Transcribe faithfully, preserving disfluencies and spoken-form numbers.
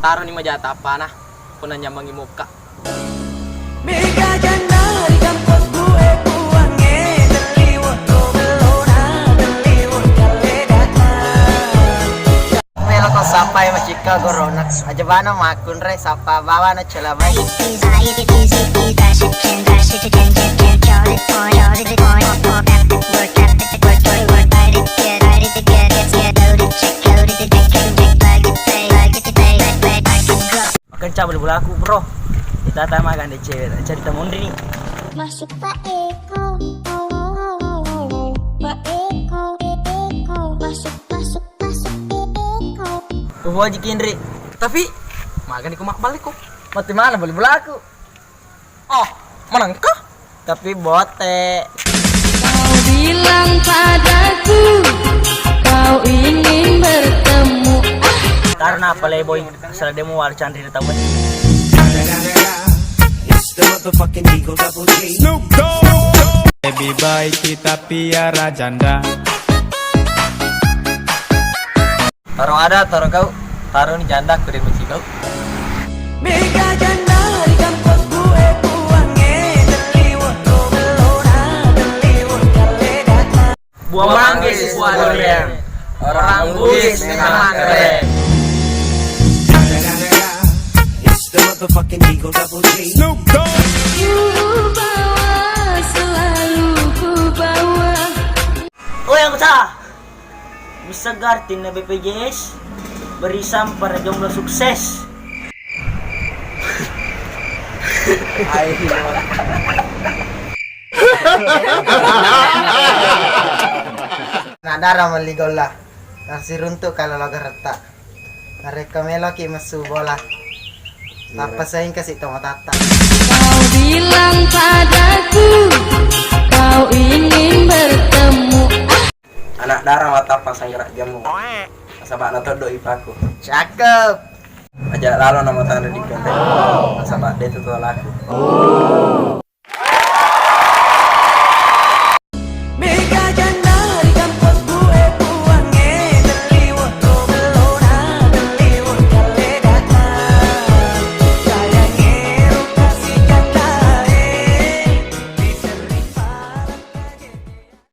Taroni maja tappana, punna nyammengi mukka. Mega janda ri kampus gue puangnge, telliwet ro bellona, telliwet kaledana. Meloko sappai macikka gorona, ajabana makkunrai sappa bawana celabai. Makanja bulu-bulaku, bro. Kita tama kan cewek, cerita mondri ni. Masuk Pak Eko. Pak Eko, Eko. Masuk, masuk, masuk, Eko. Uhoji kinri. Tapi magani ku makbalik ku. Mati mana bulu-bulaku? Oh, menengka? Tapi bote. Kau bilang padaku, kau ingin bertemu. Ah. Karena apa, Leboy? Asal demo wal candri tahu. It's the motherfucking Eagle Double G. Lebih baik kita piara janda. Taro ada, taro kau, taro ni janda, aku dia benci kau. Mega janda ri kampus gue puangnge, telliwet ro bellona, telliwet kaledana. Buah manggis, buah durian. Orang Bugis memang keren. It's the motherfucking Eagle Double G. Ku bawa, selalu ku bawa. Oh, yang pecah. Bisa gartinna B P J S, berisan para jomblo sukses. Ayo. Nadara melli golla, narsiruntuk kalau lagaretta. Narekko meloki messu bola, tappa saing kasi tomatatta. Kau bilang padaku, kau ingin bertemu. Anak dara matappa sanggerak jammu. Nasaba natoddo ipaku. Cakep. Aja lalo nama tanda di kende. Nasaba de tu laku.